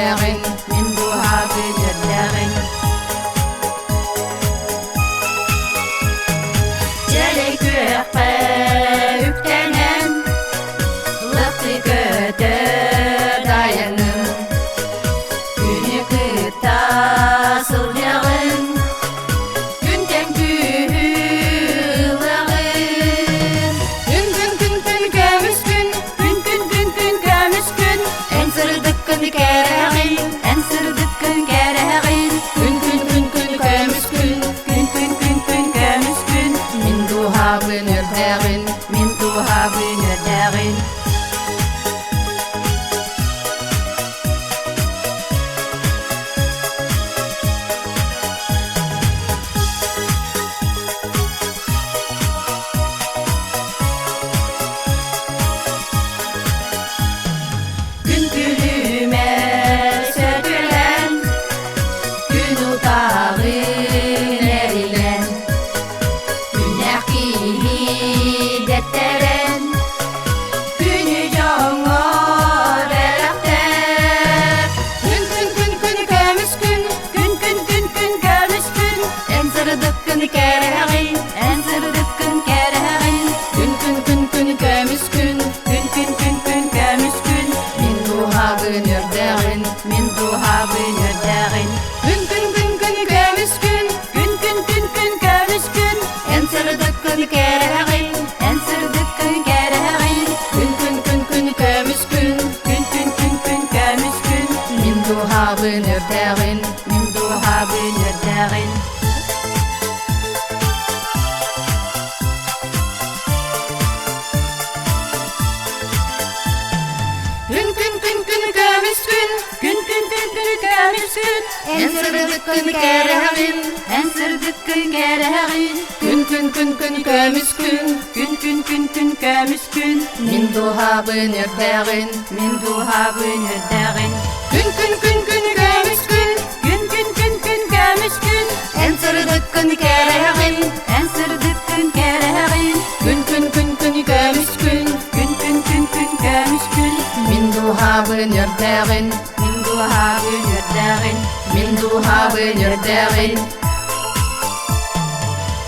үрдээҕин, мин дууһабын үрдээҕин. Дьэлэй күөххэ үктэнэн, лыхты көтө дайаҥын, күнү кытта сылдьаҕын, күнтэн күүһү ылаҕын. Күн күн күн күн көмүс күн, күн күн күн күн көмүс күн, эн сырдыккын кэрэҕин, эн сырдыккын кэрэҕин. Күн күн күн күн көмүс күн, күн күн күн күн көмүс күн, мин дууһабын үрдэҕин, мин дууһабын үрдэҕин. Күн күлүмэ сөтүлэн, күн утааҕын эрилэн, күннээх киһи дэттэрэн, күнү дьоҥҥо бэлэхтэр. Күн күн күн күн көмүс күн, күн күн күн күн көмүс күн, эн сырдыккын кэрэҕин, эн сырдыккын кэрэҕин. Күн күн күн күн көмүс күн, күн күн күн күн көмүс күн, мин дууһабын үрдэҕин, мин дууһабын үрдэҕин. Күн күн күн күн көмүс күн, күн күн күн күн көмүс күн, эн сырдыккын кэрэҕин, эн сырдыккын кэрэҕин. Күн күн күн күн көмүс күн, күн күн күн күн көмүс күн, мин дууһабын үрдэҕин, мин дууһабын үрдэҕин. Күн күн күн күн көмүс күн, күн күн күн күн көмүс күн, эн сырдыккын кэрэҕин, эн сырдыккын кэрэҕин. Күн күн күн күн көмүс күн, күн күн күн күн көмүс күн, мин дууһабын үрдэҕин, мин дууһабын үрдэҕин. Күн күн күн күн көмүс күн, күн күн күн күн көмүс күн, эн сырдыккын кэрэҕин, эн сырдыккын кэрэҕин. Күн күн күн күн көмүс күн, күн күн күн күн көмүс күн, мин дууһабын үрдэҕин, мин дууһабын үрдэҕин, мин дууһабын үрдэҕин,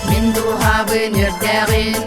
мин дууһабын үрдэҕин.